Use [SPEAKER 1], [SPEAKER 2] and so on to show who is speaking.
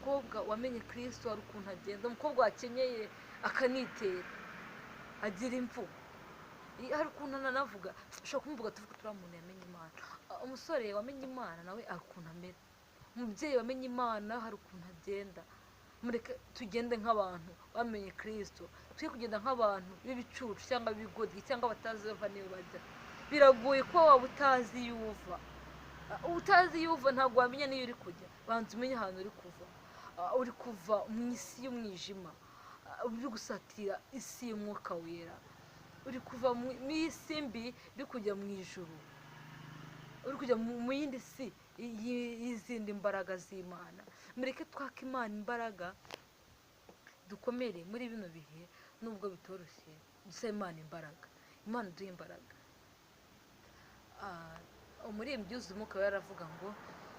[SPEAKER 1] Umukobwa wamenye Kirisito hari ukuntu agenda, umukobwa wakenyeye akanitera, agira imvugo, hari ukuntu ananavuga, ushobora kumuvuga tuvuga turiya muntu yamenye Imana. Umusore wamenye Imana nawe hari ukuntu amera, umubyeyi wamenye Imana hari ukuntu agenda. Mureke tugende nk'abantu bamenye Kirisito, twe kugenda nk'abantu b'ibicucu cyangwa b'ibigoryi cyangwa batazi iyo bava n'iyo bajya. Biragoye kuba waba utazi iyo uva, utazi iyo uva ntabwo wamenya n'iyo uri kujya. Banza umenye ahantu uri kuva. Uri kuva mu isi y'umwijima, uri gusatira isi y'umwuka wera, uri kuva mu isi mbi uri kujya mu ijuru, uri kujya mu yindi si y'izindi mbaraga z'Imana. Mureke twake Imana imbaraga, dukomere muri bino bihe nubwo bitoroshye, dusabe Imana imbaraga, Imana iduhe imbaraga. Umuririmbyi wuzuye umwuka we aravuga ngo